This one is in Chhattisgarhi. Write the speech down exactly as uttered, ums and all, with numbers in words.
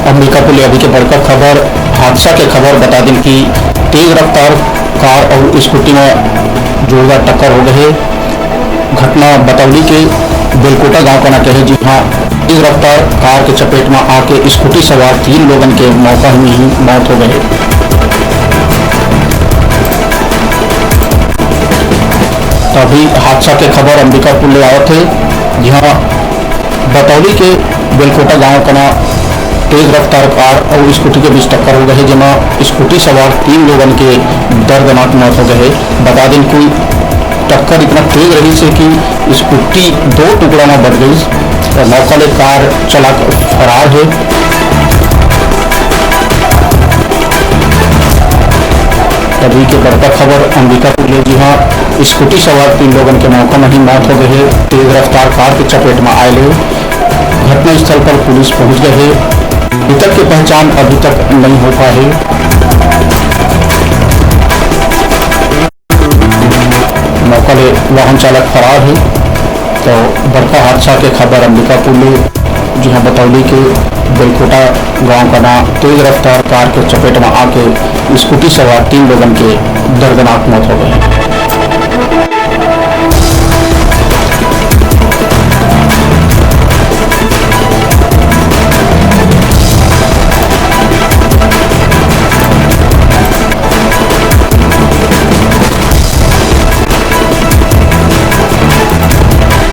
अंबिकापुर ले अभी के बड़का खबर, हादसा के खबर बता दिन कि तेज रफ्तार कार अउ स्कूटी में जोरदार टक्कर हो गए हे। घटना बतौली के बेलकोटा गांव कना के हे, जिहां तेज रफ्तार कार के चपेट में आके स्कूटी सवार तीन लोगन के मौका में ही मौत हो गए। तो अभी हादसा के खबर अंबिकापुर ले आवत हे, जिहां बतौली के बेलकोटा गांव कना तेज रफ्तार कार अउ स्कूटी के बीच टक्कर हो गए हे, जेमा स्कूटी सवार तीन लोगन के दर्दनाक मौत हो गए हे। बता दें कि टक्कर इतना तेज रहिस हे कि स्कूटी दो टुकड़ा में बट गई और मौका ले कार चालक फरार हे। अभी के बड़का खबर अंबिकापुर ले, जिहां स्कूटी सवार तीन लोगन के मौका में ही मौत हो गए हे। तेज रफ्तार कार के चपेट में आए ले घटनास्थल पर पुलिस पहुंच गए हे। मृतक के पहचान अभी तक नहीं हो पाए हे। मौका ले वाहन चालक फरार हे। तो बड़का हादसा के खबर अंबिकापुर ले, जिहां बतौली के बेलकोटा गांव कना तेज रफ्तार कार के चपेट में आके स्कूटी सवार तीन लोगन के दर्दनाक मौत हो गए।